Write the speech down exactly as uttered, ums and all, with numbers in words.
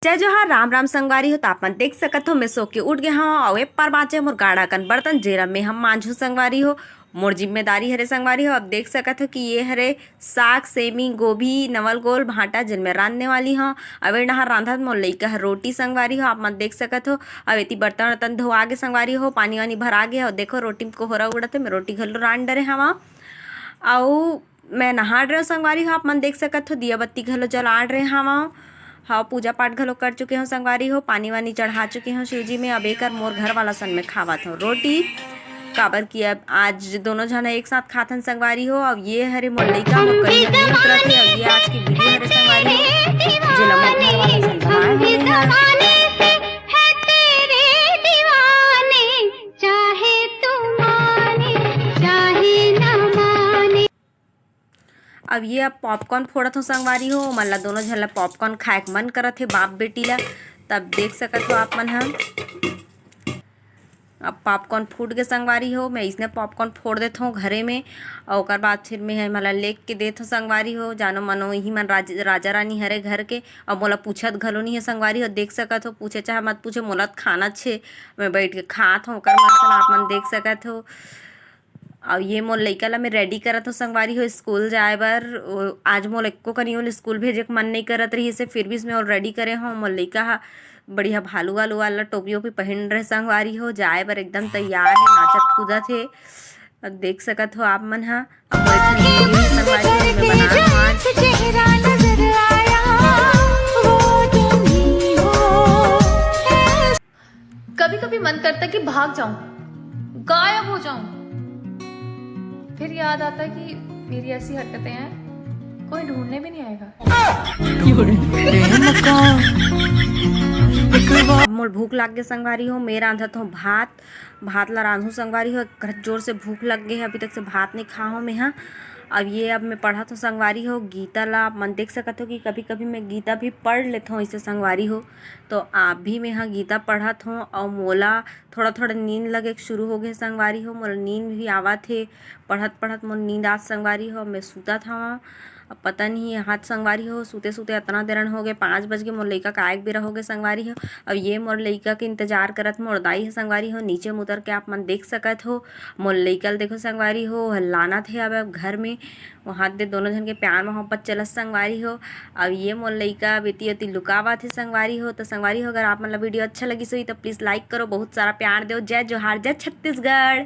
जय जोहार, राम राम संगवारी हो। त आप मन देख सकत हो, मैं सो के उठ गे हव, अउ ए पार बांचे मोर गाड़ा कन बर्तन, जेला मैं हम मांझू संगवारी हो। मोर जिम्मेदारी हरे संगवारी हो। अब देख सकत हो कि ये हरे साग, सेमी, गोभी, नवल गोल, भांटा, जेन में रांधने वाली हो। अब ए डहार रांधत मोर लइका ह रोटी संगवारी हो, आप मन देख सकत हो। अब एती बर्तन वर्तन धोआ गे संगवारी हो, पानी वानी भरा गे हो। देखो रोटी में कोहरा उड़त हे, मैं रोटी घलो रांध डरे हवा। अउ मैं नहा डरे संगवारी हो, आप मन देख सकत हो, दिया बत्ती घलो जला डरे हवा। हाँ, पूजा पाठ घलो कर चुके हो संगवारी हो, पानी वानी चढ़ा चुके हो शिव जी में। अब एकर मोर घर वाला सन में खावत हो रोटी, काबर कि अब आज दोनों झन एक साथ खाथन संगवारी हो। अब ये हरे मोर लइका मोर करिया नहीं उतरत हे। अब ये आज की वीडियो हरे संगवारी हो, जेला मोर घर वाला सन बनाए हवे हे। अब ये अब पॉपकॉर्न फोड़त हो संगवारी हो, ओमन ला दोनों झन ला पॉपकॉर्न खाए के मन करत हे बाप बेटी ला। तब देख सकत हो आप मन ह, अब पॉपकॉर्न फूट गे संगवारी हो। मैं इसने पॉपकॉर्न फोड़ देत हूँ घरे में, और ओकर बाद फिर मैं एमन ला लेके देत हूँ संगवारी हो। जानो मानो इही मन राज-, राजा रानी हरे घर के, और मोला पूछत घलो नहीं है संगवारी हो। देख सकत हो, पूछे चाहे मत पूछे, मोला त खाना छे, मैं बैठ के खात हूँ ओकर मन सन, आप मन देख सकत हो। अउ ये मोर लइका ला मैं रेडी करत हूँ संगवारी हो स्कूल जाए बर। ओ, आज मोर एको कनी ओला स्कूल भेजे के मन नहीं करत रहिस हे, फिर भी मैं ओला रेडी करे हूँ। मोर लइका ह बढ़िया भालू वालू वाला टोपी ओपी पहिन रहे संगवारी हो, जाए बर एकदम तैयार हे, नाचत कूदत हे। अब देख सकत हो आप मन ह। अब मोर एक ठन दीदी हे संगवारी हो, मैं बना हूँ आज। कभी कभी मन करता है कि भाग जाऊं, गायब हो जाऊं। फिर याद आता है कि मेरी ऐसी हरकतें हैं, कोई ढूंढने भी नहीं आएगा। अब मोर भूख लाग गे संगवारी हो, मैं रांधत हूँ भात। भात ला रांधू संगवारी हो, बहुत जोर से भूख लग गे हे, अभी तक से भात नहीं खा हूँ मैं ह। अब ये अब मैं पढ़त हूँ संगवारी हो गीता ला। आप मन देख सकत हो कि कभी कभी मैं गीता भी पढ़ लेत हूँ इसे संगवारी हो। तो आप भी मैं ह गीता पढ़त हूँ, और मोला थोड़ा थोड़ा नींद लगे के शुरू हो गे संगवारी हो, मोला नींद भी आवत हे। पढ़त पढ़त मोर नींद आत संगवारी हो, मैं सुतत हवं। अब पता नहीं हाथ संगवारी हो, सुते सुते अतना देरन हो गे, पाँच बज गे, मोर लइका के आए के बेरा हो गे संगवारी हो। अब ये मोर लइका के इंतजार करत मोर दाई ह संगवारी हो, नीचे में उतर के आप मन देख सकत हो। मोर लइका ल देखो संगवारी हो, हल्लानत हे अब, अब घर में। वहाँ दे दोनों झन के प्यार मोहब्बत चलत संगवारी हो। अब ये मोर लइका बेटी ओती लुकावत हे संगवारी हो। तो संगवारी हो, अगर आप मन ला वीडियो अच्छा लगिस होही तो प्लीज लाइक करो, बहुत सारा प्यार दो। जय जोहार, जय छत्तीसगढ़।